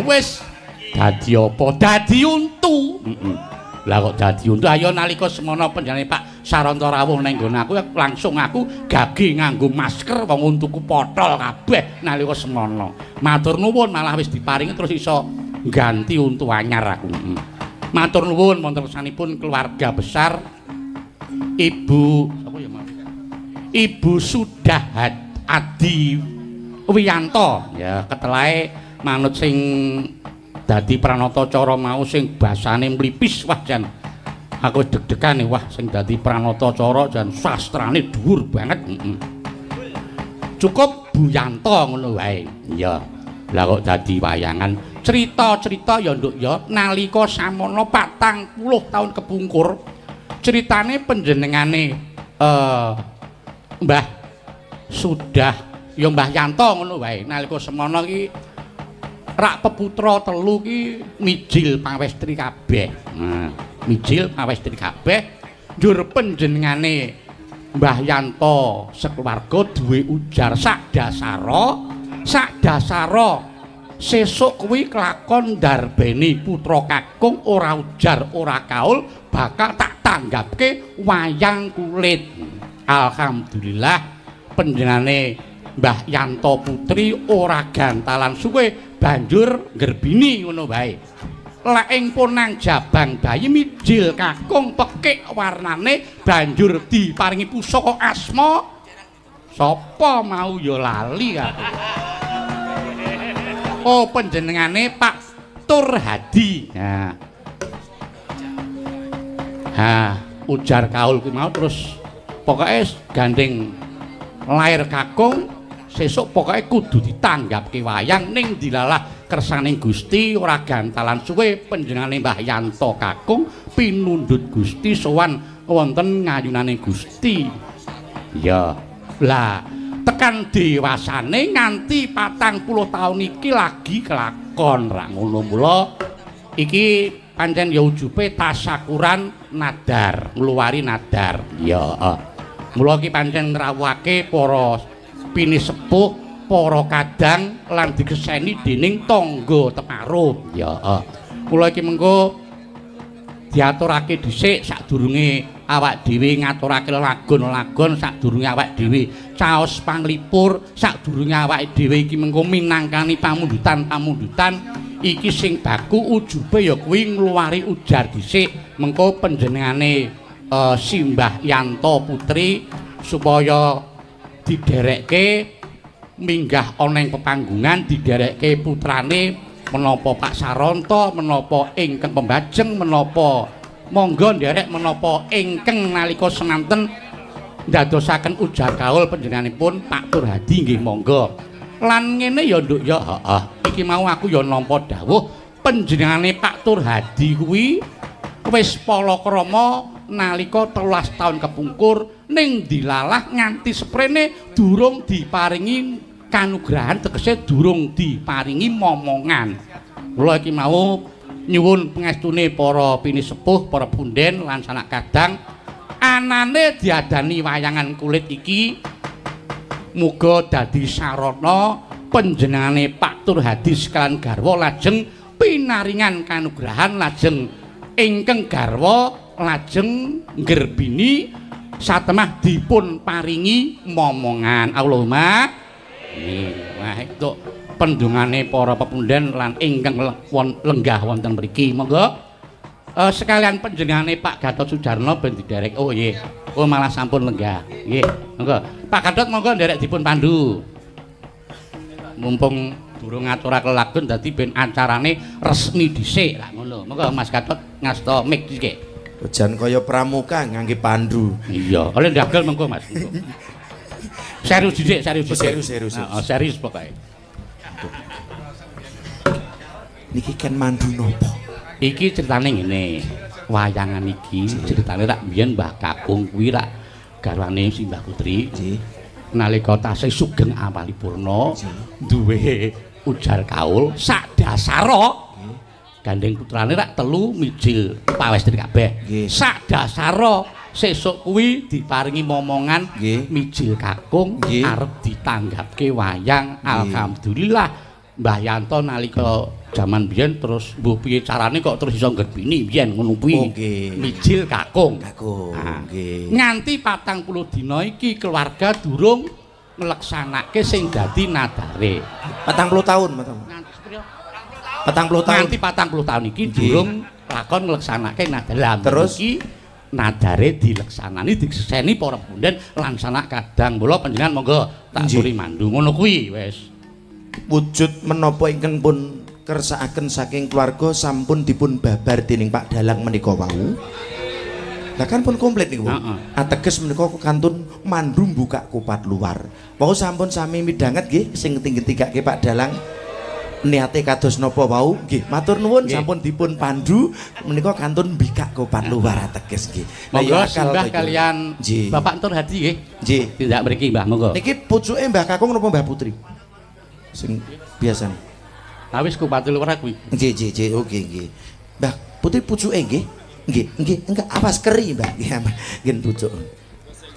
Wis dadi apa? Dadi untu. Heeh. Lah kok dadi untu? Ayo nalika semono panjenengane Pak Saranta rawuh ning nggon aku langsung aku gage nganggo masker wong untuku potol kabeh nalika semono. Matur nuwun malah wis diparingi terus iso ganti untu anyar aku. Matur nuwun wonten sanipun keluarga besar Ibu sapa ya mau? Ibu Sudah Adi Wiyanto ya ketelae manut sing dadi pranata cara mau sing basane mlipis wah jan aku deg-degan wah sing dadi pranata cara jan sastrane dhuwur banget. Cukup Bu Yanto ngono wae. Iya. Lah kok dadi wayangan cerita-cerita ya nduk ya nalika samono 40 tahun kepungkur ceritane panjenengane Mbah Sudah ya Mbah Yanto ngono wae nalika semono iki rak peputra telu ki mijil pawestri kabeh. Nah, mijil pawestri kabeh njur panjenengane Mbah Yanto sekeluarga duwe ujar sak dasara sesuk kuwi kelakon ndarbeni putra kakung ora ujar ora kaul bakal tak tanggapke wayang kulit. Alhamdulillah panjenengane Mbah Yanto Putri ora gantalan suwe banjur nggerbini ngono wae. Lek ing ponang jabang bayi mijil kakung pekik warnane banjur diparingi pusaka asma. Sapa mau ya lali aku. Oh panjenengane Pak Turhadi. Nah. Ha, ujar kaul kuwi mau terus pokoke gandeng lair kakung sesuk pokoke kudu ditanggapke wayang ning dilalah kersaning Gusti ora gantalan suwe panjenengane Mbah Yanto kakung pinundhut Gusti sowan wonten ngayunane Gusti. Ya. Lah tekan dewasane nganti 40 taun iki lagi kelakon ra ngono mula iki pancen ya ujube tasakuran nadar, ngluwari nadar. Ya, heeh. Mula iki pancen ngrawuhake para pinisepuh, para kadang lan digeseni dening tangga teparo. Ya, heeh. Mula iki mengko diaturake dhisik sadurunge awak dhewe ngaturake lagon-lagon, sadurunge awak dhewe caos panglipur, sadurunge awake dhewe iki mengko minangkani pamundutan-pamundutan iki sing baku ujube ya kuwi ngluwari ujar dhisik mengko panjenengane Simbah Yanto Putri supaya diderekke minggah ana ing pepanggungan, diderekke putrane menapa Pak Saranta, menapa ingkang pembajeng, menapa monggo nderek menapa ingkang nalika semanten ndadosaken ujar kaul panjenenganipun Pak Turhadi nggih monggo. Lan ngene ya nduk ya, heeh. Iki mau aku ya nampa dawuh panjenengane Pak Turhadi kuwi wis palakrama nalika 13 taun kepungkur ning dilalah nganti seprene durung diparingi kanugrahan, tegese durung diparingi momongan. Mula iki mau nyuwun pangestune para pinisepuh, para punden lan sanak kadang anane diadani wayangan kulit iki muga dadi sarana panjenengane Pak Turhadi sekalian garwa lajeng pinaringan kanugrahan, lajeng ingkang garwa lajeng nggerbini satemah dipun paringi momongan. Allahumma amin. Wah, itu pendungane para pepunden lan ingkang lenggah wonten mriki. Monggo sekalian panjenengane Pak Gatot Sujarno ben diderek. Oh nggih. Oh malah sampun lenggah. Nggih, monggo. Pak Gatot monggo nderek dipun pandu. Mumpung durung ngaturake lagon dadi ben acarane resmi dhisik lah ngono. Monggo Mas Gatot ngasta mic dhisik. Jan kaya pramuka ngangge pandu. Iya, oleh ndagel mengko Mas. Serius dhisik, serius dhisik. Serius, serius. Heeh, serius pokoke. Niki ken mandu napa? Iki critane ngene. Wayangan iki critane rak biyen Mbah Kakung kuwi rak garwane Simbah Putri. Nalika tasih sugeng awalipurna duwe ujar kaul sak dasara gandeng putrane rak telu mijil pawestri kabeh. Sak dasara sesuk kuwi diparingi momongan mijil kakung arep ditanggapke wayang. Alhamdulillah Mbah Yanto nalika Jaman biyen terus mbuh piye carane kok terus iso nggerbini biyen ngono kuwi. Mijil kakung. Kakung nggih. Nganti 40 dina iki keluarga durung ngleksanake sing dadi nadare. 40 tahun, 40 tahun. Nganti 40 tahun iki durung lakon ngleksanake nadare. Terus iki nadare dileksanani dikseni para punden lan sanak kadang. Mula panjenengan monggo tak aturi mandu ngono kuwi wis. Wujud menapa ingkang pun kersakaken saking keluarga sampun dipun babar dening Pak Dalang menika wau. Lah kan pun komplit niku. Ateges menika kantun mandu mbukak kupat luar. Wau sampun sami midhanget nggih sing tinggi-tinggake Pak Dalang niate kados napa wau nggih. Matur nuwun sampun dipun pandu menika kantun mbikak kupat luar ateges nggih. Monggo simbah kalian Bapak Tur Hadi nggih. Nggih. Tindak mriki Mbah monggo. Niki pucuke Mbah Kakung napa Mbah Putri? Sing biasane. Lah wis kupate luar kuwi. Nggih, nggih, nggih, oke nggih. Mbah Putri pucuke nggih. Nggih, nggih, enggak awas keri, Mbah. Nggih, nggih pucuk.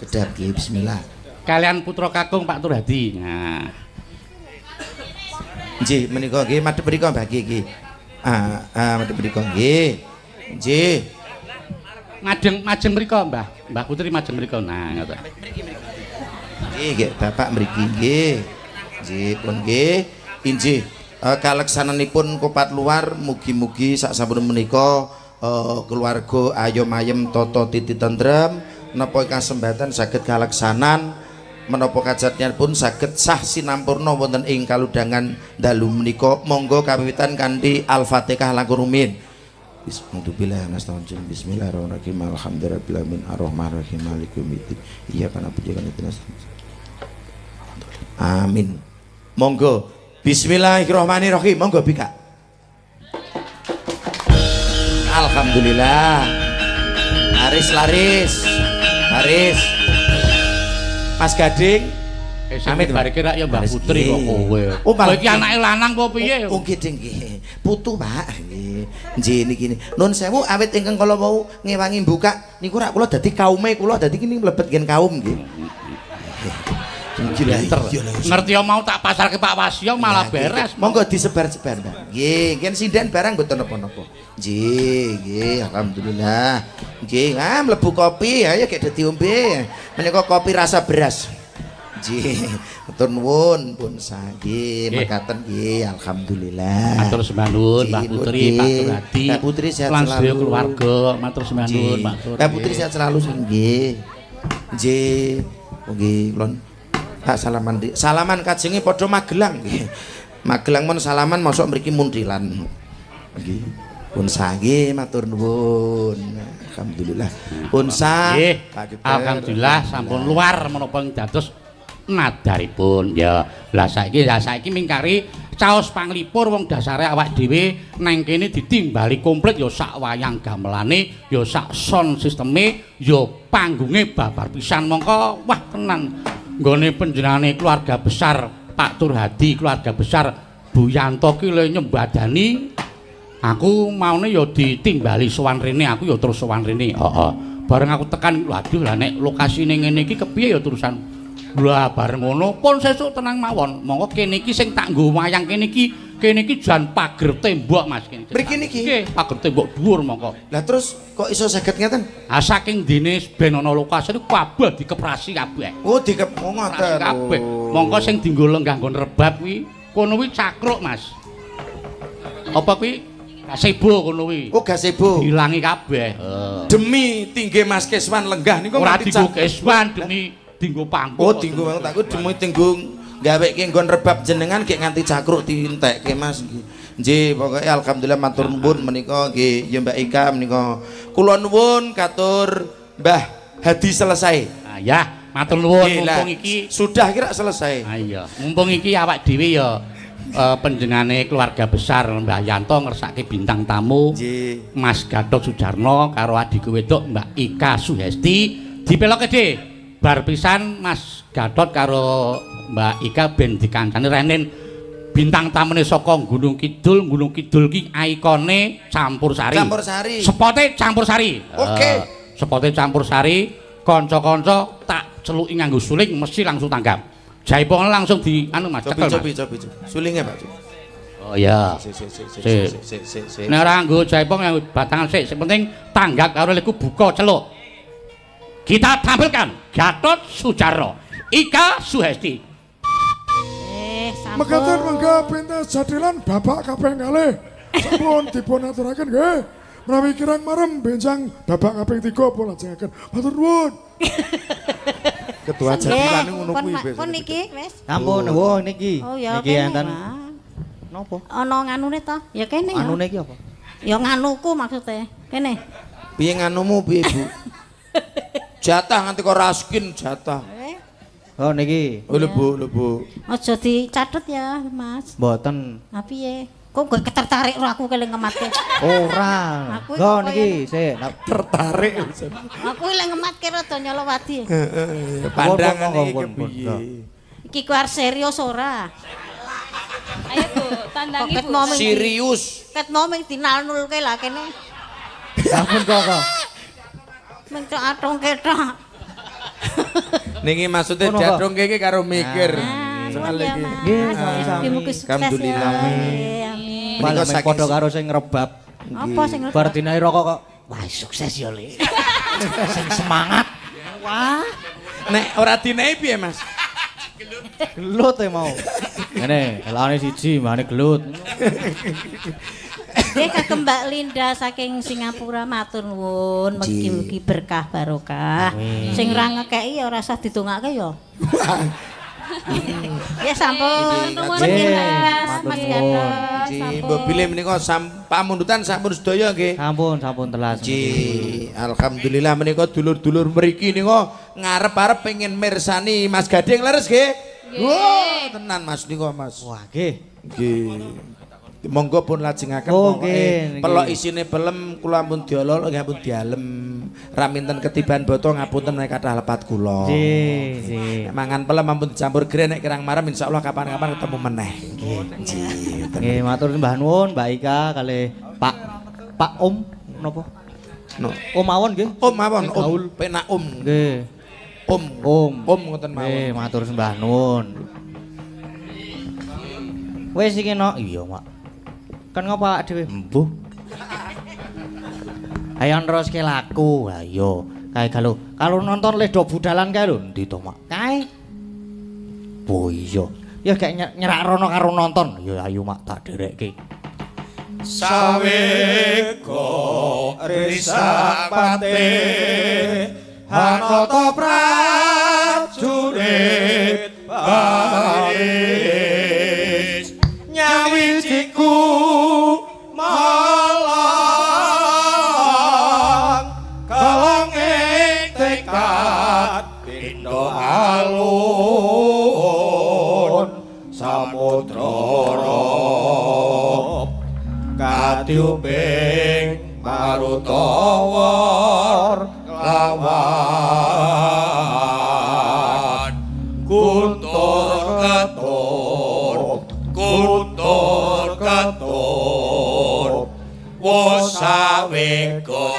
Kedap nggih bismillah. Kalian putra kakung Pak Turhadi. Nah. Nggih, menika nggih madhep mriku Mbah nggih nggih. Ah, madhep mriku nggih. Nggih. Majeng majeng mriku Mbah. Mbah Putri majeng mriku. Nah, ngoten. Nggih, nggih, Bapak mriki nggih. Nggih, pun nggih. Injih. Kaleksananipun kupat luar mugi-mugi sak sampun menika keluarga ayom ayem tata titi tentrem napa kasembatan saged kaleksanan menapa kajatnipun saged sah sinampurna wonten ing kaludhangan dalu menika. Monggo kawiwitan kanthi Al-Fatihah langkung rumiyin. Bismillahirrahmanirrahim. Bismillahirrahmanirrahim. Alhamdulillahirabbil alamin arrahmanirrahim maliki yaumiddin iyyaka na'budu wa iyyaka nasta'in. Amin. Monggo bismillahirrahmanirrahim. Monggo bika. Alhamdulillah. Laris laris. Laris. Mas Gading. Amit bareke rak ya Mbah Putri kok kowe. Oh, kowe iki anake lanang apa piye? Oh nggih, nggih. Putu, Pak. Nggih. Nggih niki. Nun sewu awit ingkang kala wau ngewangi mbukak niku rak kula dadi kaume kula dadi kini mlebet ngen kaum nggih. Ngerti ya mau tak pasarke Pak Wasyo malah beres. Monggo disebar-sebar, Mbak. Nggih, ngen sinden barang mboten napa-napa. Nggih, nggih, alhamdulillah. Nggih, ah mlebu kopi, ayo gek diombe. Menika kopi rasa beras. Nggih, matur nuwun pun nggih, mekaten nggih, alhamdulillah. Matur sembah nuwun Mbah Putri, Pak Turhadi. Mbah Putri sehat selalu. Keluarga, matur sembah nuwun, Pak Tur. Mbah Putri sehat selalu nggih. Nggih. Nggih, kula tak salaman salaman kajenge padha Magelang nggih. Magelang mun salaman mosok mriki muntilan. Nggih. Pun nggih matur nuwun. Alhamdulillah. Pun sah. Nggih. Alhamdulillah sampun luar menapa ing dados nadaripun. Ya, lah saiki mingkari caos panglipur wong dasare awak dhewe nang kene ditimbali komplit ya sak wayang gamelane, ya sak sound sisteme, ya panggunge babar pisan mongko wah tenan. Nggone panjenengane keluarga besar Pak Turhadi, keluarga besar Bu Yanto ki le nyembadani aku maune ya ditimbali sowan rene, aku ya terus sowan rene. Heeh. Bareng aku tekan, waduh lah nek lokasine ngene iki kepiye ya terusan. Lah bareng ngono pun sesuk tenang mawon. Monggo kene iki sing tak nggo wayang kene iki jan pager tembok Mas kene. Mriki niki. Nggih, pager tembok dhuwur mongko. Lah terus kok iso saged ngeten? Ah saking dene ben ana lokasine kabeh dikeprasi kabeh. Oh, dikep ngoten. Kabeh. Mongko sing dienggo lenggah nggon rebab kuwi kono kuwi cakruk Mas. Apa kuwi? Gazebo kono kuwi. Oh, gazebo. Diilangi kabeh. Demi tinggi Mas Keswan lenggah niku ora dienggo Keswan demi dinggo panggung. Oh, dinggo panggung. Tak demi dinggo gaweke nggon rebab jenengan gek nganti cakruk dientekke Mas. Nggih, pokoke alhamdulillah matur nuwun menika nggih ya Mbak Ika menika. Kula nuwun katur Mbah Hadi selesai. Ah ya, matur nuwun mumpung iki sudah kira selesai. Ah iya, mumpung iki awak dhewe ya panjenengane keluarga besar Mbah Yanto ngersake bintang tamu Mas Gatot Sujarno karo adhiku wedok Mbak Ika Suhesti dipeloke dhe. Bar pisan Mas Gatot karo Mbak Ika ben dikancani renen bintang tamune saka Gunung Kidul. Gunung Kidul ki ikone campur sari. Campur sari. Spote campur sari. Oke. Spote campur sari, kanca-kanca tak celuki nganggo suling mesti langsung tanggap. Jaipongan langsung di anu Mas, cekel. Cobi. Sulinge Pak. Oh iya. Sik sik sik sik sik sik sik. Nek ora nganggo jaipong nganggo batangan sik, sing penting tanggap karo leku buka celuk. Kita tampilkan Gatot Sujarno, Ika Suhesti. Sampun. Mekaten mangga pentas jathilan babak kaping kalih. Sampun dipun aturaken nggih. Menawi kirang marem benjang babak kaping 3 pun lajengaken. Matur nuwun. Ketua jathilan ngono kuwi. Pun niki wis. Sampun, wo niki. Oh ya niki enten napa? Ana nganune to? Ya kene ya. Anune iki apa? Ya nganuku maksude. Kene. Piye nganumu piye, Bu? Jatah nganti kok raskin jatah. Oh niki. Oh lho Bu, lho Bu. Aja dicatet ya, Mas. Mboten. Ha piye? Kok gak ketertarik ro aku keling ngematke. Ora. Lho niki sik tertarik. Aku eling ngematke rada nyolowadi. Heeh. Pandangane iki piye? Iki ku arep serius ora? Ayo Bu, tandangi Bu. Serius. Ket mau ming dinal-nulke lah kene. Sampun kok kok. Ming tok atungke tok. Niki maksude jadungke iki karo mikir. Soal iki. Nggih, sami-sami. Alhamdulillah. Menika saking padha karo sing ngrebab. Apa sing ngrebab? Bar dinae rokok kok. Wah, sukses ya, Le. Sing semangat. Wah. Nek ora dinae piye, Mas? Gelut e mau. Ngene, elane siji, mbane gelut. Nggih kagem Mbak Linda saking Singapura matur nuwun, mugi-mugi berkah barokah. Sing ra ngekeki ya ora usah didongake ya. Ya sampun. Nuwun nggih Mas, Mas Gatot. Mbok bilih menika pamundutan sampun sedaya nggih. Sampun, sampun telas. Nggih, alhamdulillah menika dulur-dulur mriki nika ngarep-arep pengen mirsani Mas Gading leres nggih. Wah, tenan Mas nika Mas. Wah, nggih. Nggih. Monggo pun lajengaken pokoke pelok isine pelem kula ampun diolol nggih ampun dialem. Raminten ketiban boto ngapunten nek kathah lepat kula. Nggih, nggih. Nek mangan pelem ampun dicampur gre nek kirang marem insyaallah kapan-kapan ketemu meneh. Nggih. Nggih, matur sembah nuwun Mbak Ika kalih Pak Pak Om napa? No. Om mawon nggih. Om mawon, Om. Penak Om. Nggih. Om. Om. Om ngoten mawon. Nggih, matur sembah nuwun. Wis iki nok. Iya, Mak. Kan ngopo awak dhewe? Mbuh. Ayo neruske laku. Ayo. Kae kalau kalau nonton Ledo Budalan kae lho, endi to, Mak? Kae. Oh iya. Ya gak nyerak rono karo nonton. Ya ayo Mak tak derekke. Saweka risak pate hanata prajurit baris nyawijiku malang kalonge tekad pindo alun samudra rob katiuping marutawar lawan kuntur ketur kuntur ketur wosaweka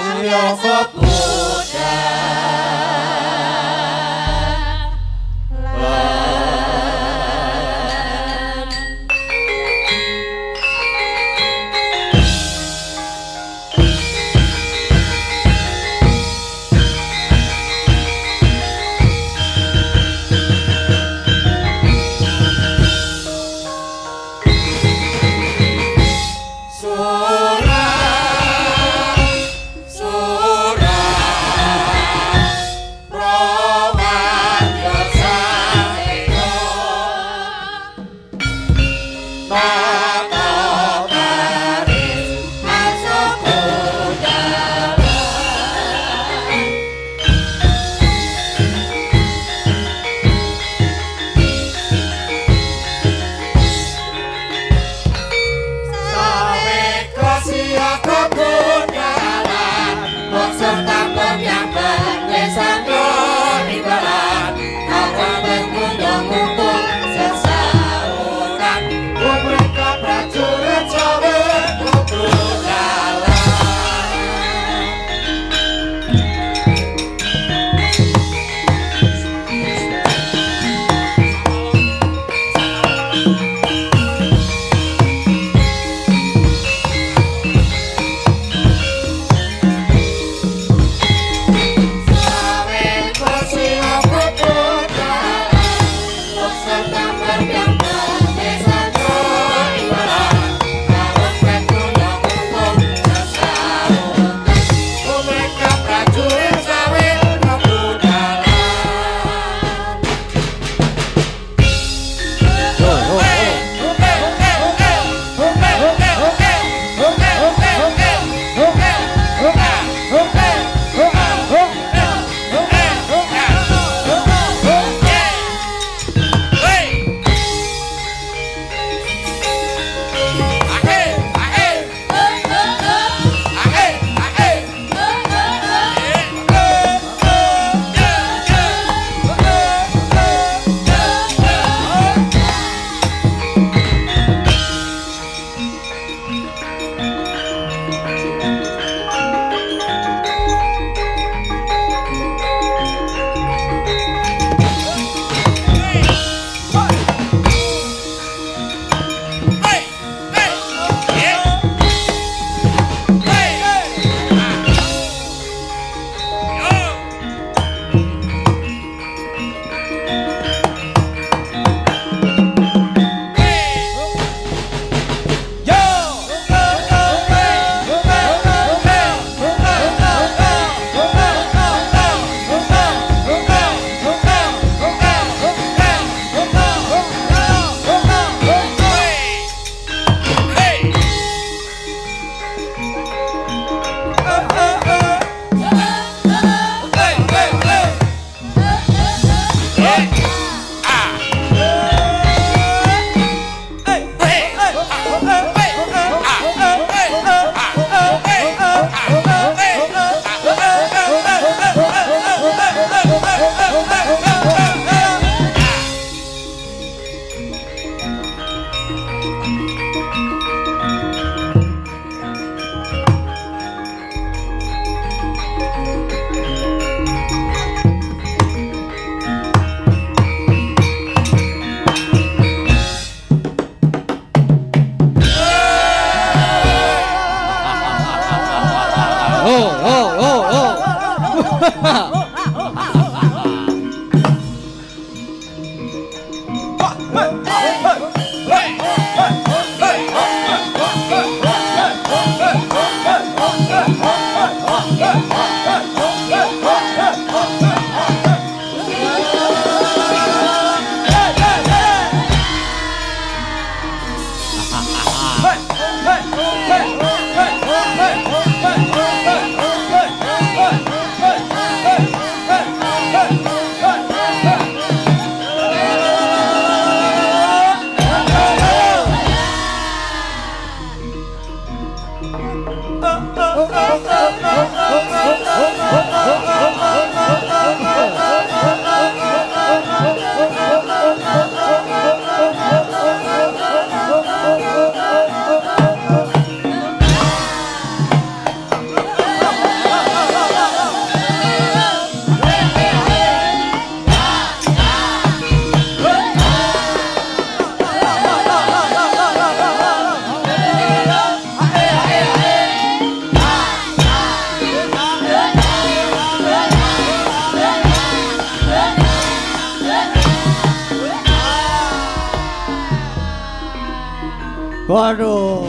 Surah, surah. Prajurit sawit kebudalan. Waduh.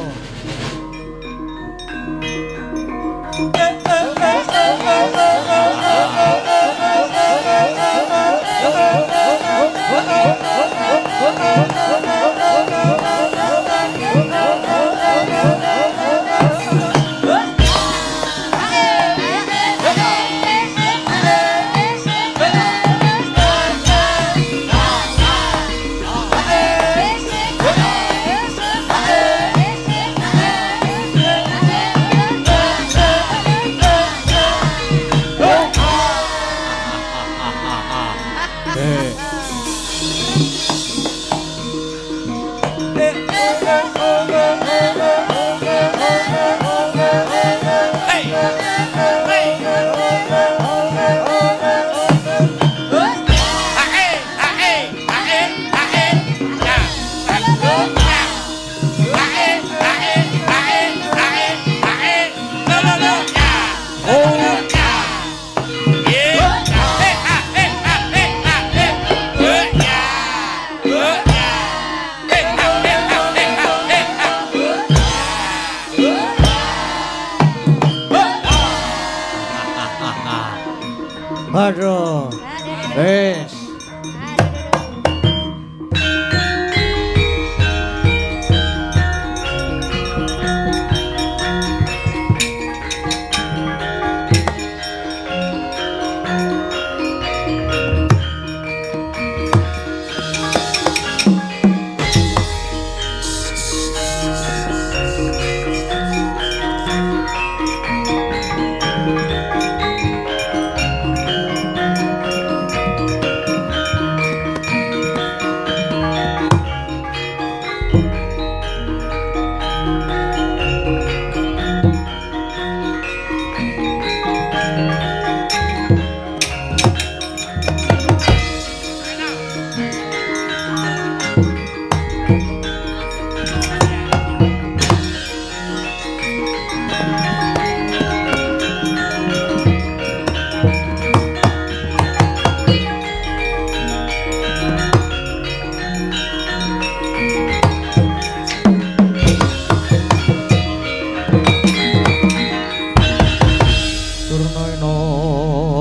Aduh. Wis.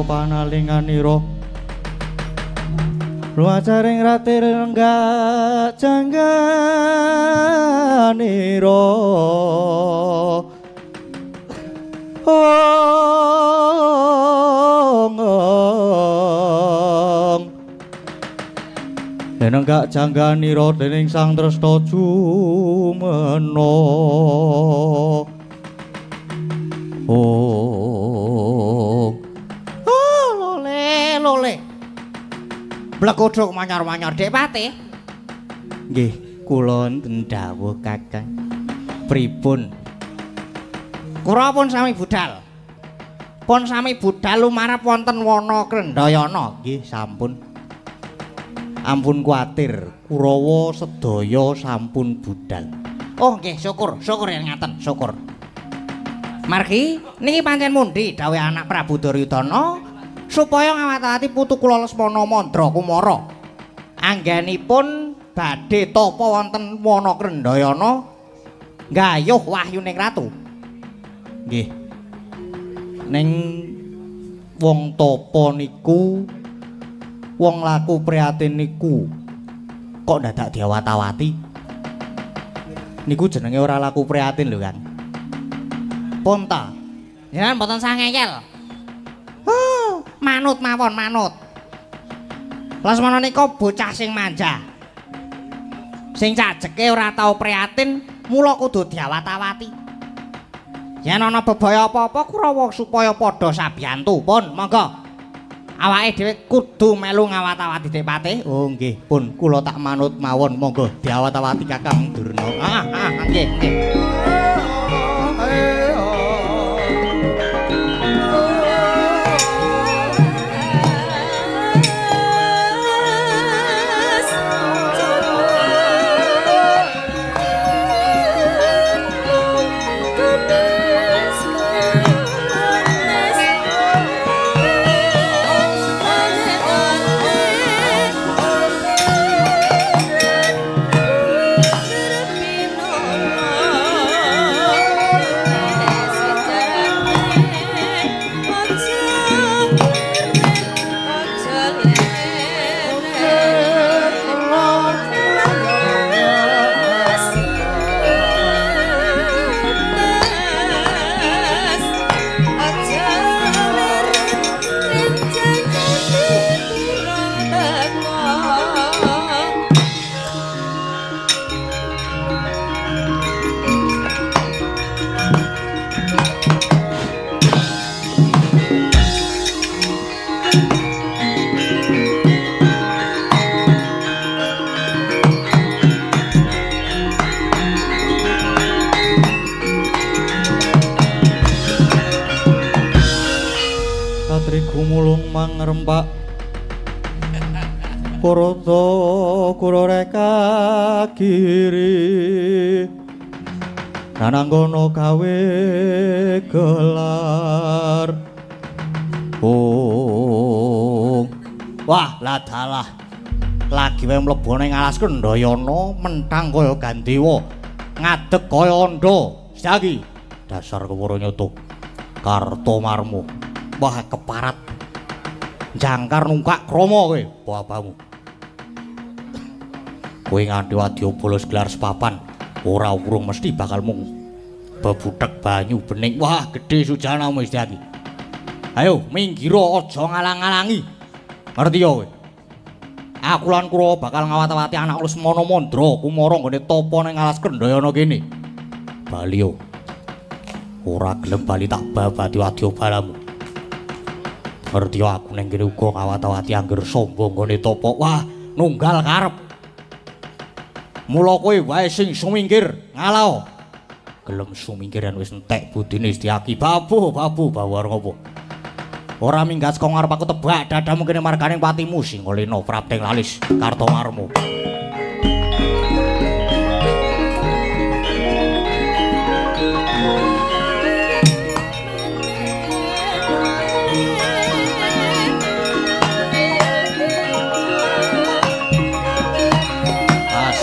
Panalinganira luacaring ratir lenggak jangganira ong lenggak jangganira dening Sang Tresna jumena. Oh, lole lole. Blekodhok manyar-manyar Dek Patih. Nggih, kula wonten dawuh Kakang. Pripun? Kula pun sami budal. Pun sami budal lumarep wonten wana Krendayana. Nggih, sampun. Ampun kuwatir, Kurawa sedaya sampun budal. Oh nggih, syukur, syukur yen ngaten, syukur. Margi niki pancen mundi dawuh anak Prabu Duryudana supaya ngawat-awati putu kula Lesmana Mandra Kumara. Anggenipun badhe tapa wonten wana Krendayana nggayuh wahyuning ratu. Nggih. Ning wong tapa niku wong laku prihatin niku kok dadak diawat-awati. Niku jenenge ora laku prihatin lho, Kang. Pun ta. Jenengan mboten sah ngeyel. Oh, manut mawon, manut. Lesmana nika bocah sing manja. Sing cajeke ora tau prihatin, mula kudu diawat-awati. Yen ana bebaya apa-apa Kurawa supaya padha sabiyantu. Pun, monggo. Awake dhewe kudu melu ngawat-awati Dek Patih. Oh nggih, pun kula tak manut mawon, monggo diawat-awati Kakang Durna. Ah, ah, nggih, nggih. Gumulung mangrempak Kurata kurareka kiri Nananggono gawe gelar. Oh, wah ladalah lagi wae mlebu ning alas Kendayana mentang kaya Gandewa ngadeg kaya andha. Saiki dasar kewara nyata Kartomarma. Wah keparat. Jangkar nungkak krama kowe, babamu. Kowe nganti wadyabala gelar sepapan, ora urung mesti bakal mung bebutek banyu bening. Wah, gedhe sujanamu Setyaki. Ayo minggiro aja ngalang-alangi. Ngerti ya kowe? Aku lan Kurawa bakal ngawat-awati anak Lesmana Mandra kumara nggone tapa ning alas Kendayana kene. Bali yo. Ora gelem bali tak babati wadyabalamu. Ngerti ya aku ning kene uga ngawat-awati angger sombong nggone tapa. Wah, nunggal karep. Mula kowe wae sing sumingkir, ngalao. Gelem sumingkiran wis entek budine Setyaki. Babu, babu, bawar ngopo? Ora minggat saka ngarep aku tebak dadamu kene marganing patimu Singalena Prapting Lalis Kartomarmo. As.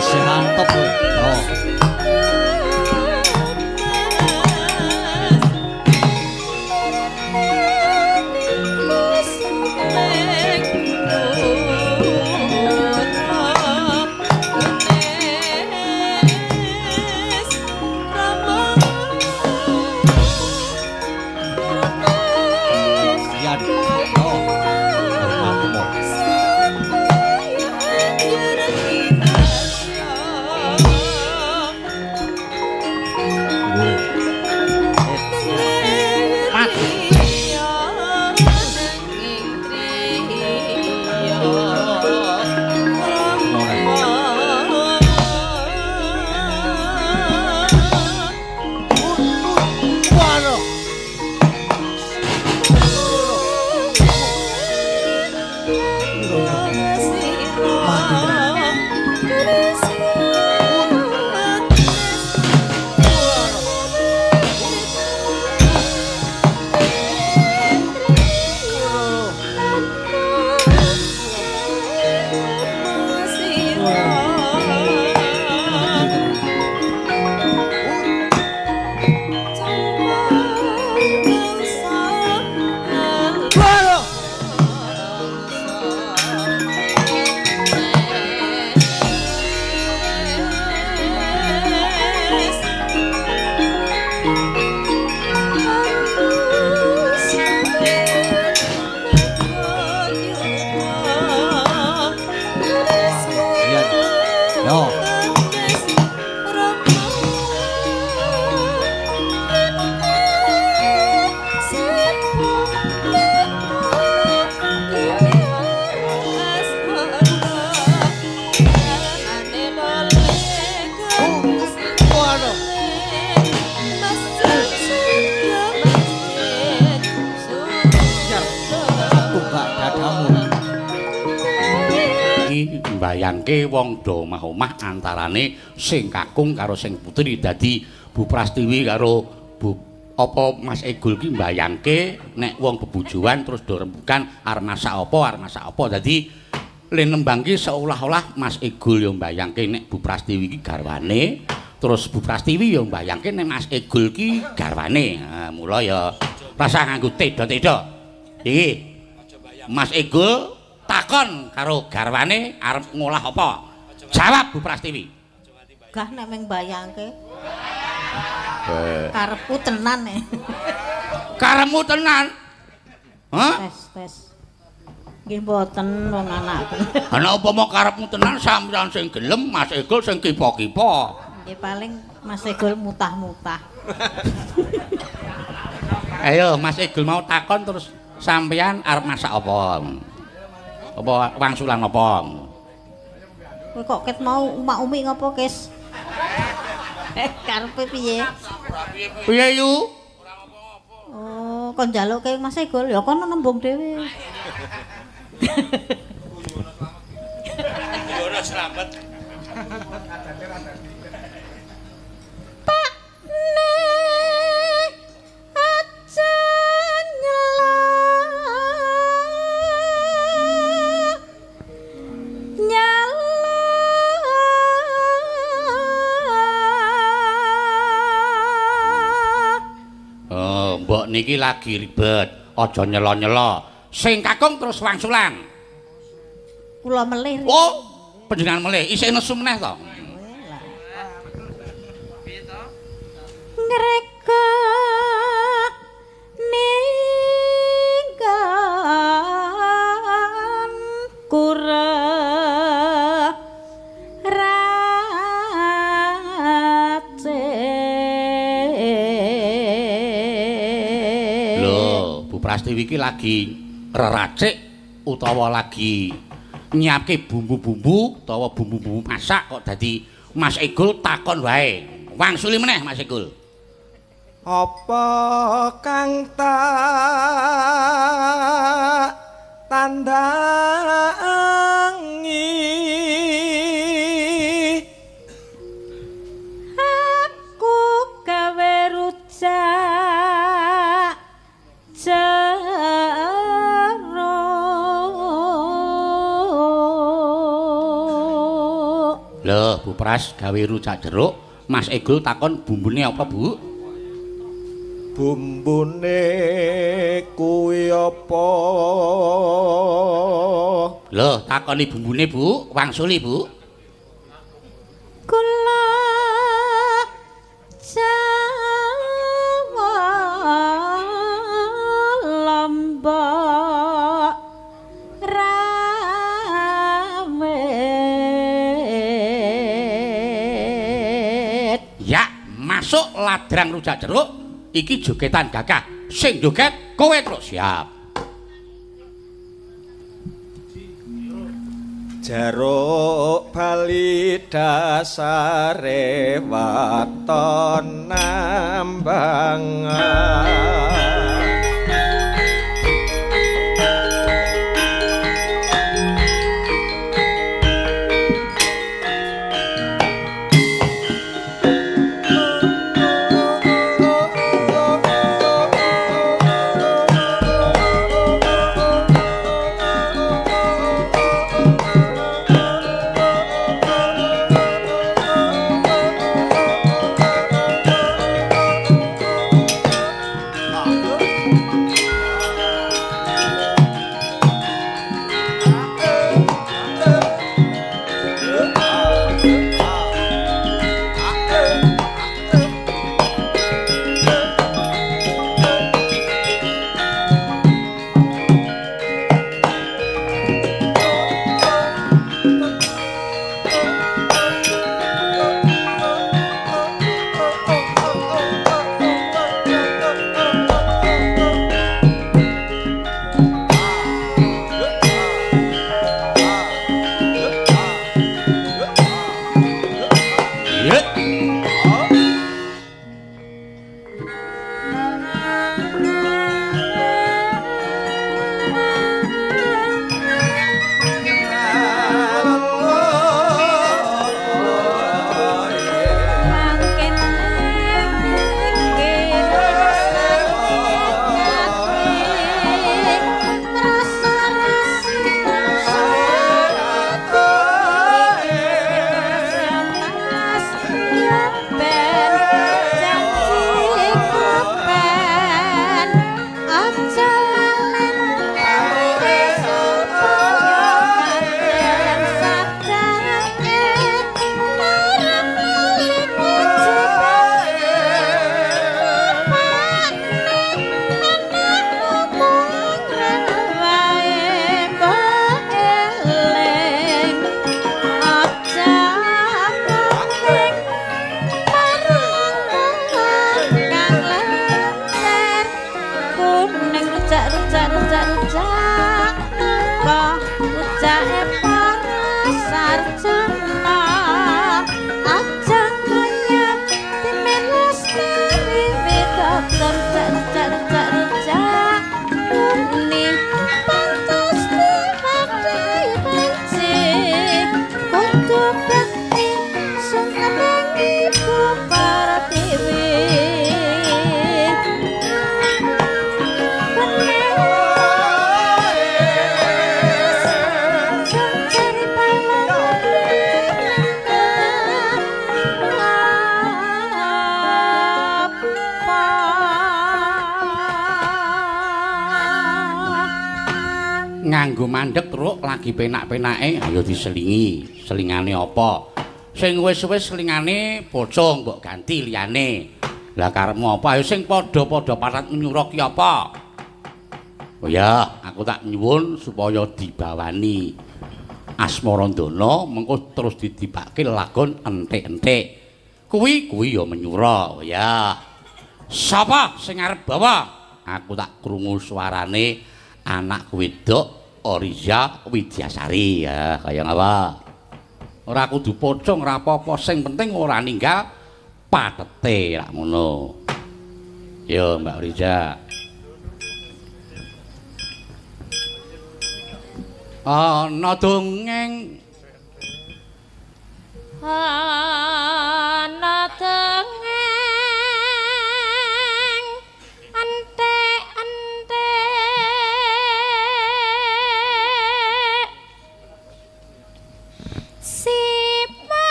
Isih antep kowe. Oh. mbayangke wong do omah-omah antarane sing kakung karo sing putri. Dadi Bu Prastiwi karo Bu apa Mas Egul ki mbayangke nek wong bebojoan terus do rembukan arep masak apa, arep masak apa. Dadi le nembang ki seolah-olah Mas Egul yo mbayangke nek Bu Prastiwi ki garwane, terus Bu Prastiwi yo mbayangke nek Mas Egul ki garwane. Ha, mula ya rasa nganggo teda-teda. Iki Mas Egul takon karo garwane arep ngolah apa? Jawab Bu Prastiwi. Gah nek mung mbayangke. Karepku tenan e. Karepmu tenan? Hah? Tes, tes. Nggih mboten wong anakku. Ana upama karepmu tenan sampeyan sing gelem, Mas Egul sing kipa-kipa. Nggih paling Mas Egul mutah-mutah. Ayo Mas Egul mau takon terus sampeyan arep masak apa? Apa wangsulan apa? Kowe kok ket mau umak-umik ngopo, Kis? Karepe piye? Piye yu? Oh, kon njaluke Mas Egul ya kono nembung dhewe. Yono slamet. Pak ne aja nyela nyala. Oh, mbok niki lagi ribet, aja nyela-nyela. Sing kakung terus wangsulan. Kula melih. Oh, panjenengan melih, isih nesu meneh to? Ngreka ninggan kura race. Lho, Bu Prastiwi iki lagi reracik utawa lagi nyiapke bumbu-bumbu utawa bumbu-bumbu masak kok dadi Mas Egul takon wae. Wangsuli meneh Mas Egul. Apa kang tak tandhangi aku gawe rujak jeruk. Lho, Bu Pras gawe rujak jeruk, Mas Egul takon bumbune apa, Bu? Bumbune kuwi apa? Lho, takoni bumbune, Bu, wangsuli, Bu. Kula Jawa Lombok rawit. Ya, masuk ladrang rujak jeruk. Iki jogetan gagah. Sing joget kowe terus siap. Jeruk bali dasare waton nambangan. Nganggo mandek truk lagi penak-penake, ayo diselingi. Selingane apa? Sing wis-wis selingane pocong mbok ganti liyane. Lah karepmu apa? Ayo sing padha-padha parat menyura ki apa? Oh ya, aku tak nyuwun supaya dibawani Asmarandana mengko terus ditibake lagon entik-entik. Kuwi kuwi ya menyura. Oh ya. Sapa sing arep bawa? Aku tak krungu suarane anak wedok Oriza Widyasari. Ya, kaya ngapa? Ora kudu pocong, ora apa-apa, sing penting ora ninggal patete rak ngono. Yo Mbak Oriza. Ana dongeng, ana dongeng entek-entek sipa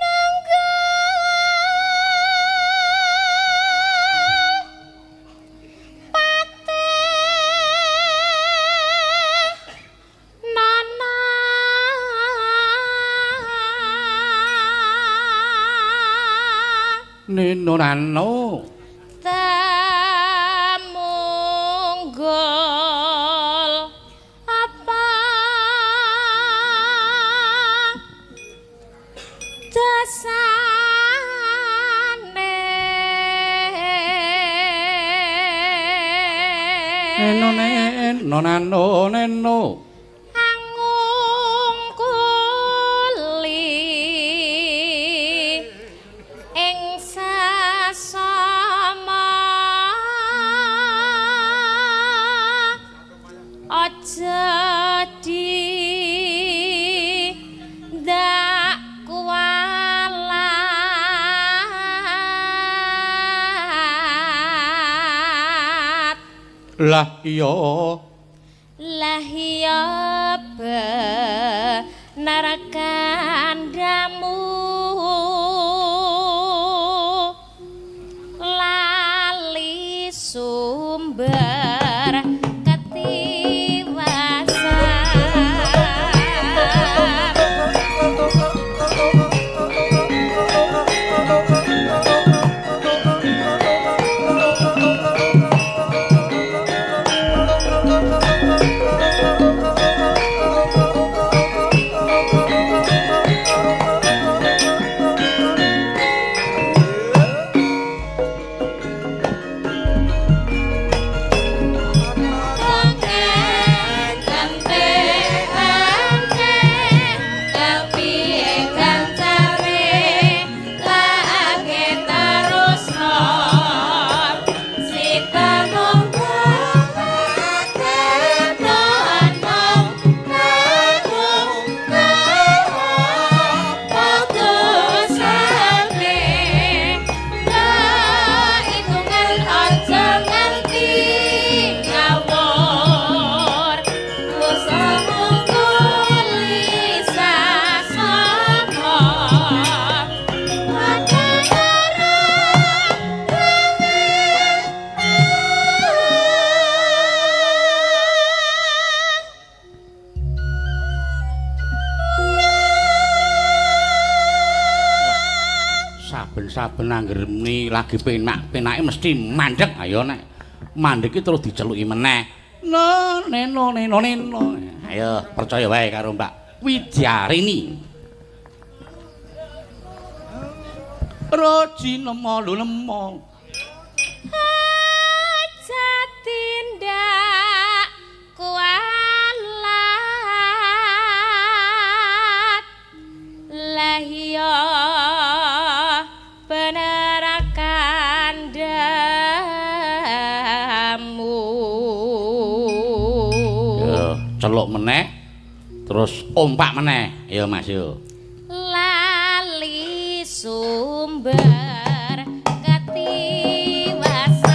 nunggu pate nana nino nano temunggul apa dasane neno neno nano neno angungkuli ing sasama aja dindak kualat. Lah iya, lah iya benar kandhamu lali sumber ketiwasan. Saben-saben angger muni lagi penak-penake mesti mandek. Ayo nek mandek iki terus diceluki meneh. No neno neno neno. Ayo percaya wae karo Mbak Widyarini. Roji nemo lu nemo. Aja tindak kualat. Lah iya bener kandhamu. Yo, celuk meneh terus ompak meneh. Ayo Mas yo. Lali sumber ketiwasan.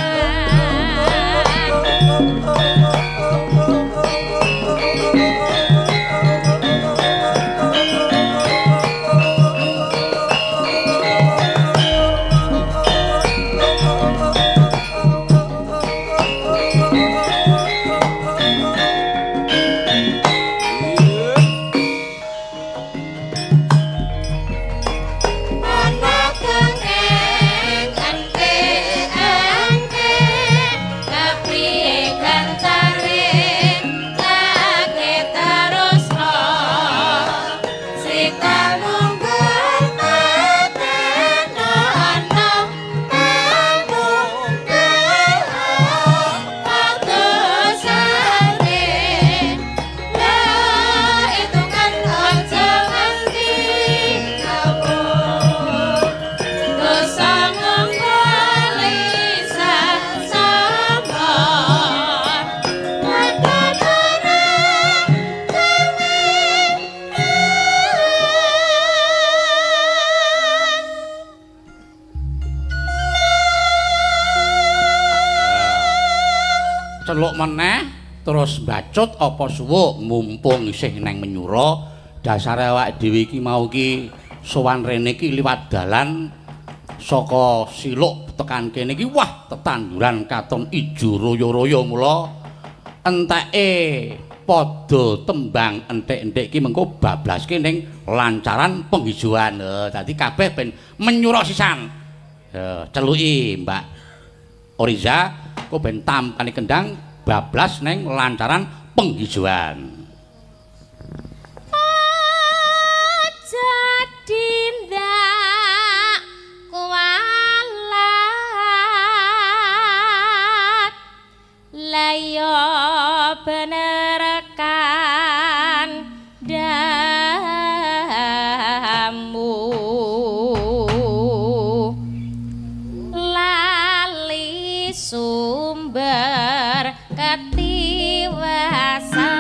Celuk meneh terus bacut apa suwuk mumpung isih neng Menyura. Dasare awake dhewe iki mau iki sowan rene iki liwat dalan saka Siluk tekan kene iki wah tetanduran katon ijo royo-royo mula enteke padha tembang entik-entik iki mengko bablaske ning lancaran penghijauan. Dadi kabeh ben menyura sisan. Celuki Mbak Oriza kok ben tampane kendang bablas ning lancaran penghijauan. Aja tindak kualat layo bener kandamu lali sumber ketiwasan.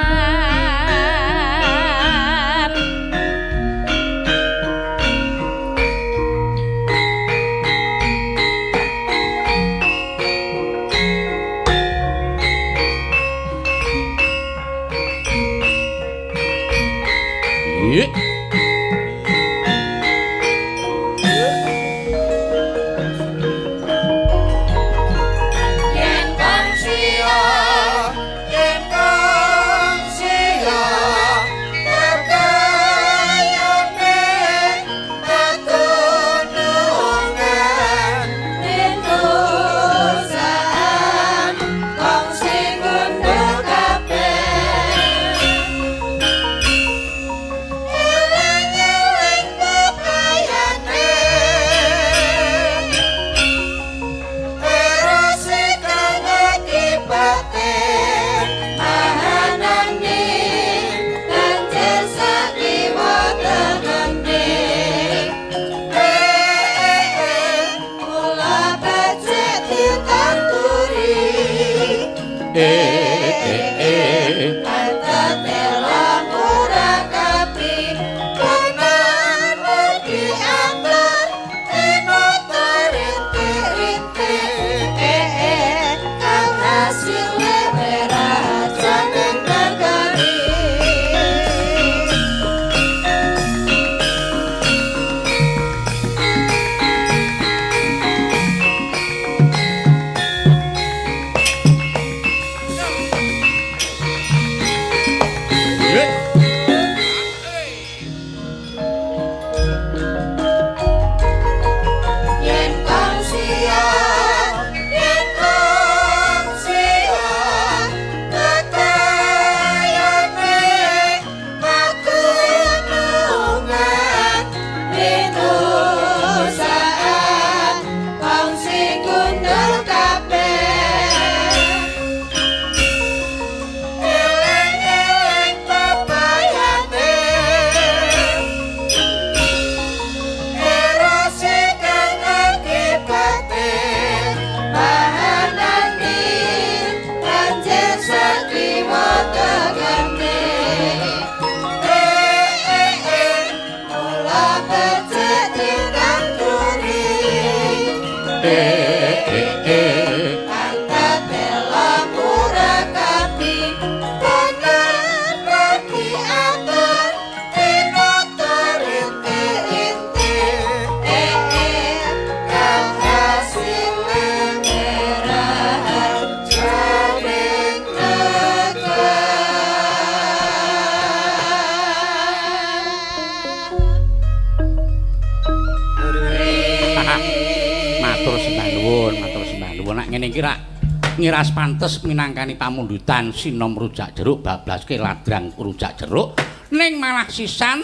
Ngiras pantes minangkani pamundutan sinom rujak jeruk bablaske ladrang rujak jeruk ning malah sisan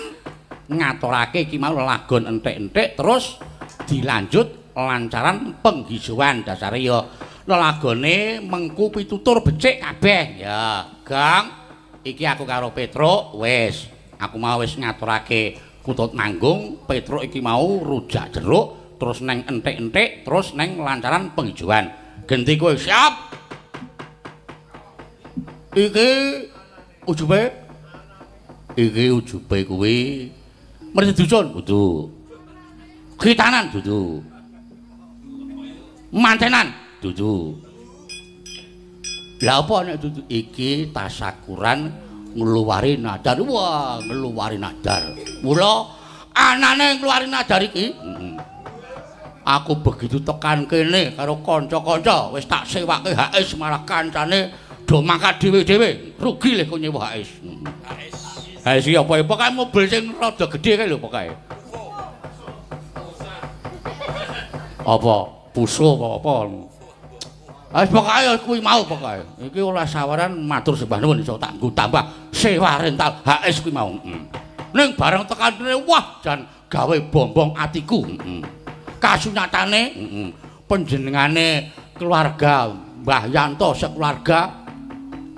ngaturake iki mau lelagon entik-entik terus dilanjut lancaran penghijauan. Dasare ya lelagone mengku pitutur becik kabeh ya. Gong iki aku karo Petruk wis aku mau wis ngaturake kutut manggung. Petruk iki mau rujak jeruk terus neng entik-entik terus neng lancaran penghijauan. Genti kowe siap. Iki ujube. Iki ujube kuwi mrene dusun kudu. Khitanan dudu. Mantenan dudu. Lah apa nek dudu iki tasakuran ngluwari nadar. Wah, ngluwari nadar. Mula anane ngluwari nadar iki, aku begitu tekan kene karo kanca-kanca wis tak sewake HS malah kancane do mangkat dhewe-dhewe. Rugi lho kok nyewa HS. HS iki apa? Pokoke mobil sing rada gedhe kae lho pokoke. Apa? Puso apa-apa. Wis pokoke kuwi mau pokoke. Iki ora sawaran matur sembah nuwun iso tak nggo tambah sewa rental HS kuwi mau. Ning bareng tekan kene wah jan gawe bombong atiku. Kasunyatane panjenengane keluarga Mbah Yanto sekeluarga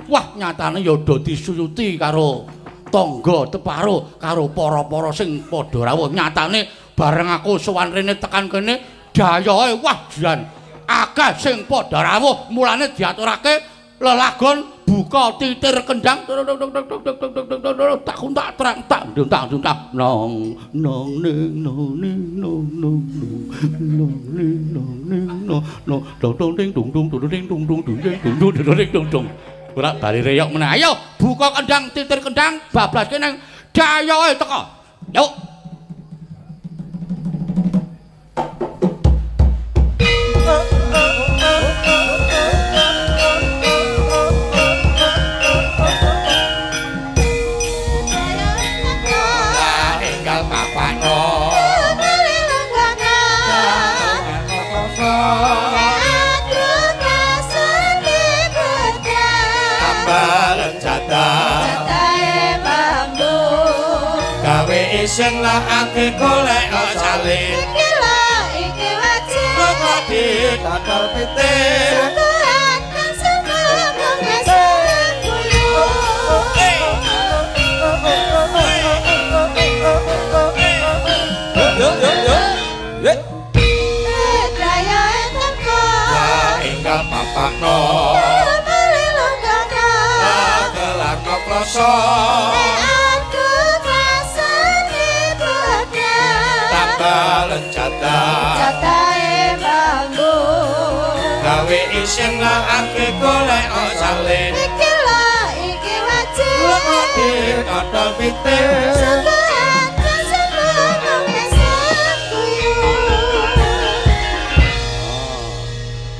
wah nyatane ya do disuyuti karo tangga teparo karo para-para sing padha rawuh. Nyatane bareng aku sowan rene tekan kene dayohe wah jan akeh sing padha rawuh, mulane diaturake lelagon buka titir kendang tak kuntak terang tak nduntak nduntak nong nong ning nong ning nong nong nong ning nong ning nong nong dong dong ding dung dung dung ding dung dung dung ding dung dung dung ding dung dung. Ora bali reyok meneh. Ayo buka kendang titir kendang bablaske nang dayohe teko. Yuk. Sing lakake golek salin iki lho iki wajib kok didodol pitik sukuhan kang seneng wis guyu. Yo yo yo. Dayohe teko enggal papakno kelarno kloso jatahe bambu gawe isin lakake golek salin iki lho iki wajib kok didodol pitik sukuhan kang seneng wis guyu.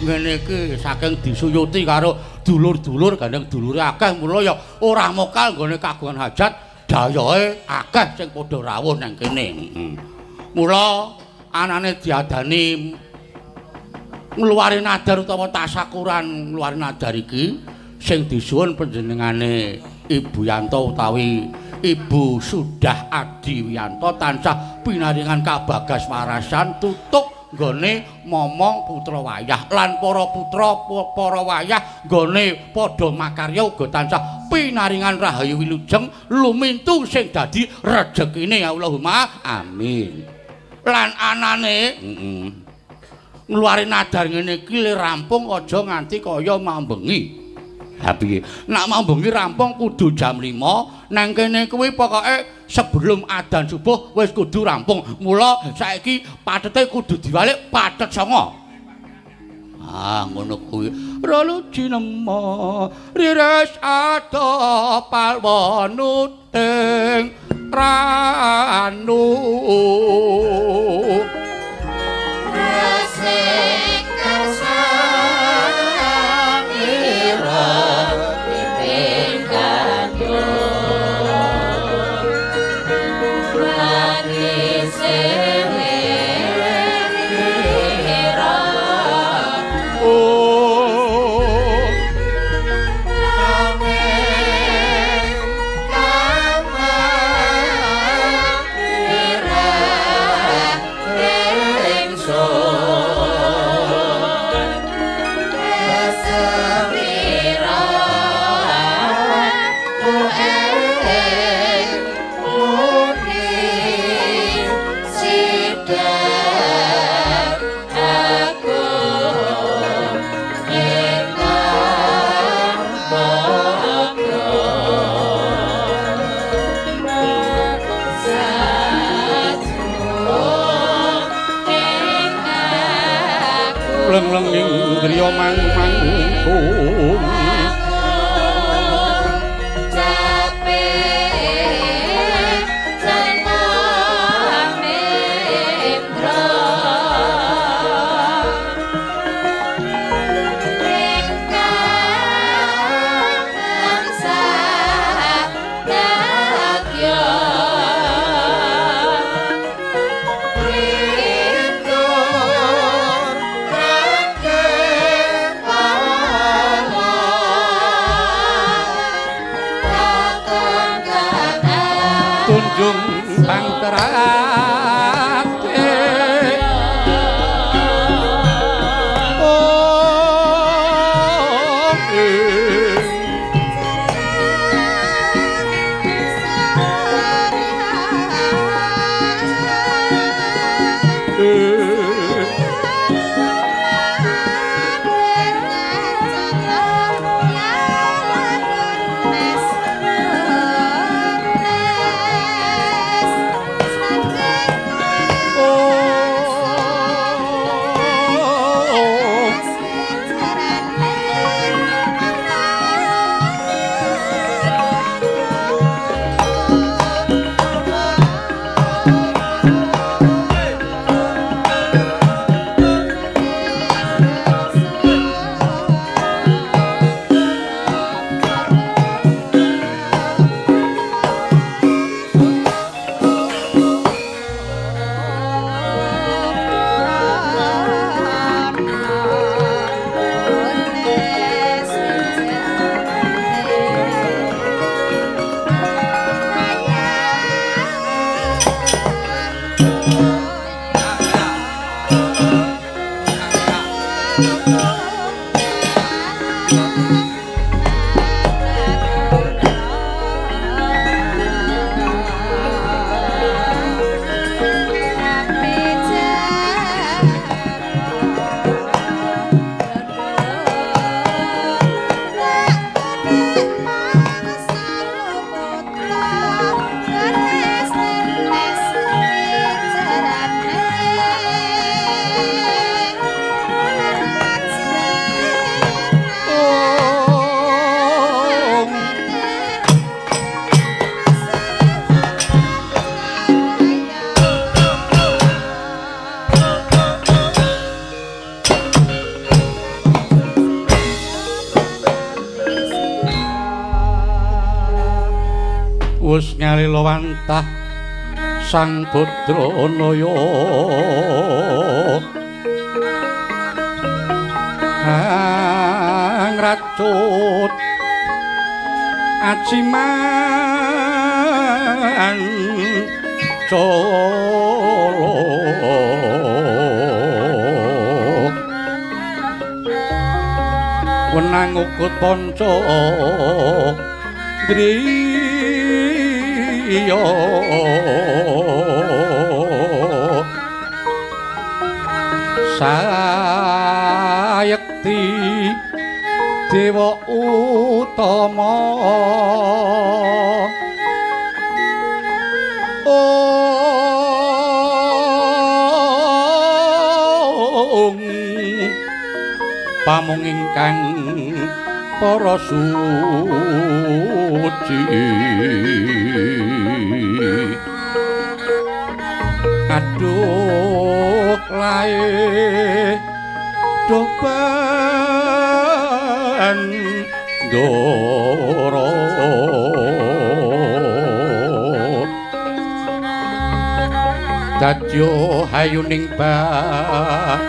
Ngene iki saking disuyuti karo dulur-dulur gandeng dulure akeh mula ya ora mokal nggone kagungan hajat dayohe akeh sing padha rawuh nang kene. Mula anane diadani ngluwari nadar utawa tasakuran ngluwari nadar iki sing disuwun panjenengane Ibu Yanto utawi Ibu Sudah Adi Wiyanto tansah pinaringan kabagas warasan tutuk nggone momong putra wayah lan para putra para wayah nggone padha makarya uga tansah pinaringan rahayu wilujeng lumintu sing dadi rejekine. Allahumma amin. Lan anane ngluwari nadar ngene iki le rampung aja nganti kaya mambengi. Ha piye? Nek mambengi rampung kudu jam 5, nang kene kuwi pokoke sebelum adzan subuh wis kudu rampung. Mula saiki patete kudu diwalik patet 9. Ah ngono kuwi. Raluji nemo rires ado palwonuting ranu resik kersanira piping kandhung manise ira Leng-leng ing griya mang-mangkung. Terate wus ngalila wantah Sang Badranaya hang racut aciman colo wenang ukut panca driya sayekti dewa utama ong pamong ingkang para suci aduh lae duh bandara dadya hayuning bawana.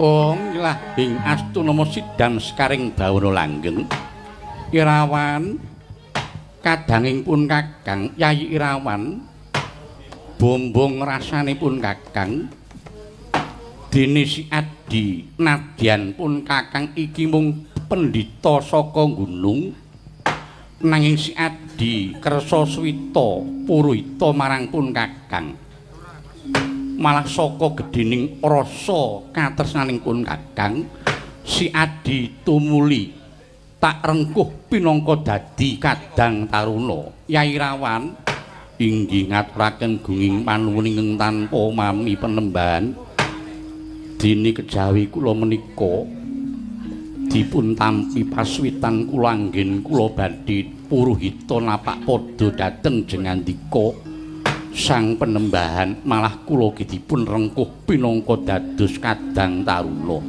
Ong lahing astu nama sidam sekaring bawana langgeng Irawan kadanging pun kakang Yayi Irawan bombong rasanipun kakang dene si Adi nadyan pun kakang iki mung pendhita saka gunung nanging si Adi kersa swita puruhita marang pun kakang malah saka gedhening rasa katresnaning pun kakang si Adi tumuli tak rengkuh pinangka dadi kadang taruna. Yai Rawan inggih ngaturaken gunging panuwun ingkang tanpa mami penembahan dene kejawi kula menika dipun tampi paswitan kula anggen kula badhe puruhita napak padha dhateng jengandika sang penembahan malah kula ugi dipun rengkuh pinangka dados kadang taruna.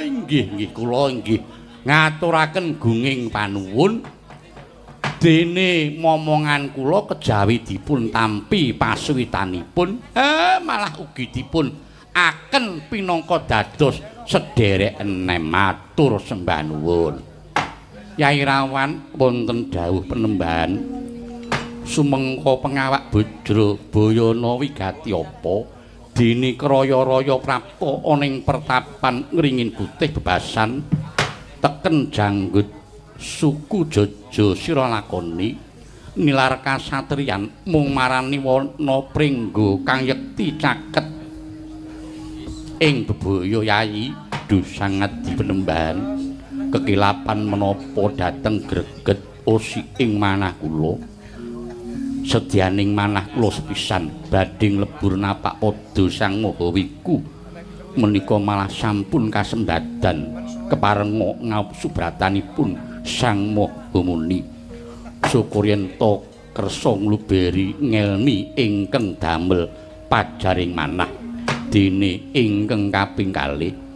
Inggih nggih kula inggih ngaturaken gunging panuwun dene momongan kula kejawi dipun tampi paswitanipun malah ugi dipun aken pinangka dados sederek enem matur sembah nuwun. Yai Rawan wonten dawuh penembahan sumengko pengawak bojro bayana wigati apa dene kraya-raya prapta ana ing pertapan ngringin putih bebasan teken janggut suku Jojo sira lakoni nilar kasatriyan mung marani wana pringgo kang yekti caket ing bebaya Yai dusangat dipenembahan kekilapan menapa dhateng greget osi ing manah kula sedyaning manah kula sepisan badhe nglebur napak pada Sang Maha Wiku menika malah sampun kasembadan keparenga ngaup subratanipun Sang Maha Muni. Syukur yen ta kersa ngluberi ngelmi ingkang damel pajaring manah dene ingkang kaping kalih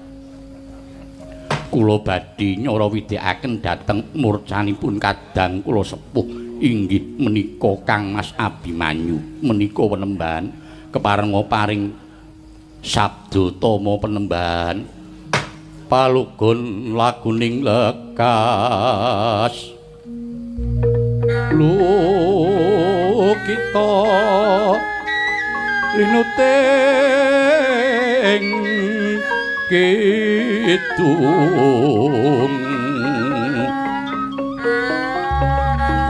kula badhe nyara widhekaken dhateng murcanipun kadang kula sepuh inggih menika Kang Mas Abimanyu menika penembahan keparenga paring sabda tama penembahan palugon laguning lekas lukita linuting kidung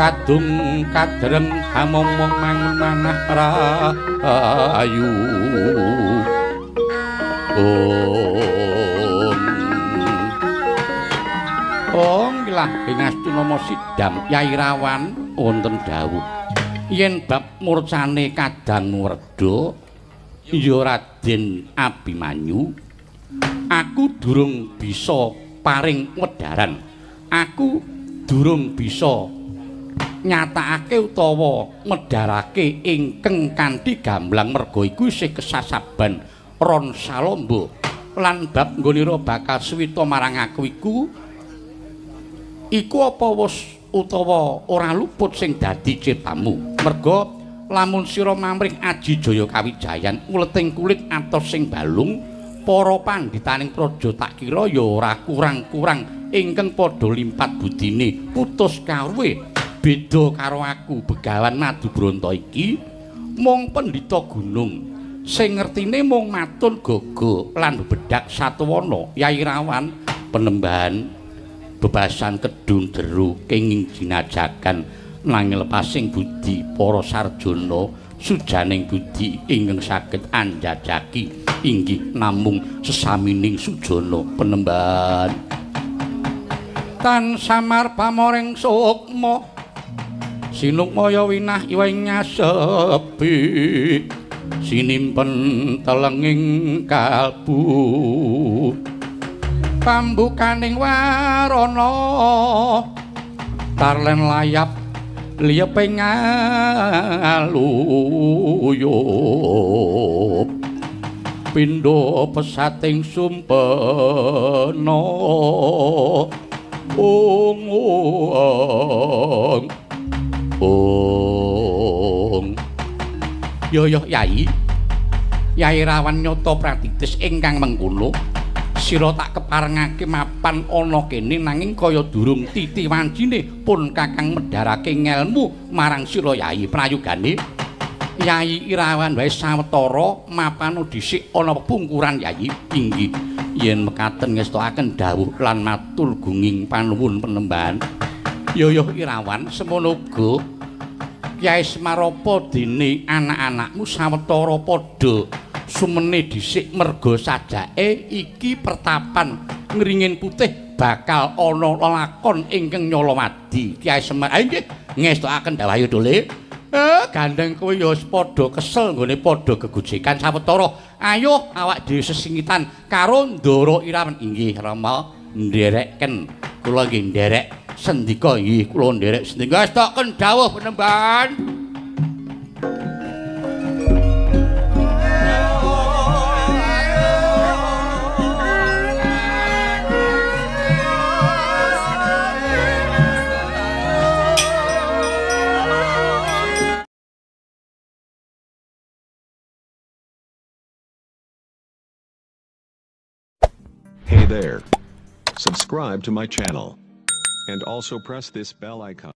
kadung kadreng hamomong mangun manah rayu om om ilah ing astunama sidam Yai Rawan wonten dawuh yen bab murcane kadang werda ya Raden Abimanyu aku durung bisa paring wedaran, aku durung bisa nyatakake utawa medharake ingkang kanthi gamblang merga iku isih kesasaban Ron Salombo lan bab nggonira bakal suwita marang aku iku iku apa wis utawa ora luput sing dadi citamu merga lamun sira mamrih aji jaya kawijayan uleting kulit atos sing balung para pandhitaning praja tak kira ya ora kurang-kurang ingkang padha limpat budine putus kawruhe beda karo aku Begawan Madubranta iki mung pendhita gunung sing ngertine mung matun gaga lan bebedak satuwana. Yai Rawan penembahan bebasan kedung jeru kenging jinajagan nanging lepasing budi para sarjana sujaning budi ingkang saged anjajaki inggih namung sesamining sujana penembahan tan samar pamoring sukma sinukmaya winah iwing nyasepi sinimpen telenging kalbu pambukaning warana tarlen layap liyeping ngaluyup pindha pesating sumpena ung ung ung. Yo yo Yai, Yai Rawan nyata pratitis ingkang mengkono sira tak keparengake mapan ana kene nanging kaya durung titi wancine pun kakang medharake ngelmu marang sira Yai. Prayogane Yai Irawan wae sawetara mapano dhisik ana pungkuran Yai inggih yen mekaten ngestokaken dawuh lan matur gunging panuwun penembahan. Yo yo Irawan semono uga Kyai Semaropa dene anak-anakmu sawetara padha sumene dhisik merga sajake iki pertapan ngringin putih bakal ana lelakon ingkang nyolowadi. Kyai Semar nggih ngestokaken dawuh ayo dole. Gandeng kowe ya wis padha kesel nggone padha gegojekan sawetara. Ayo awak dhewe sesingitan karo Ndara Irawan. Inggih Rama ndereken kula nggih nderek sendika. Nggih kula nderek sendika. Estoken dawuh penembahan. Hey there. Subscribe to my channel. And also press this bell icon.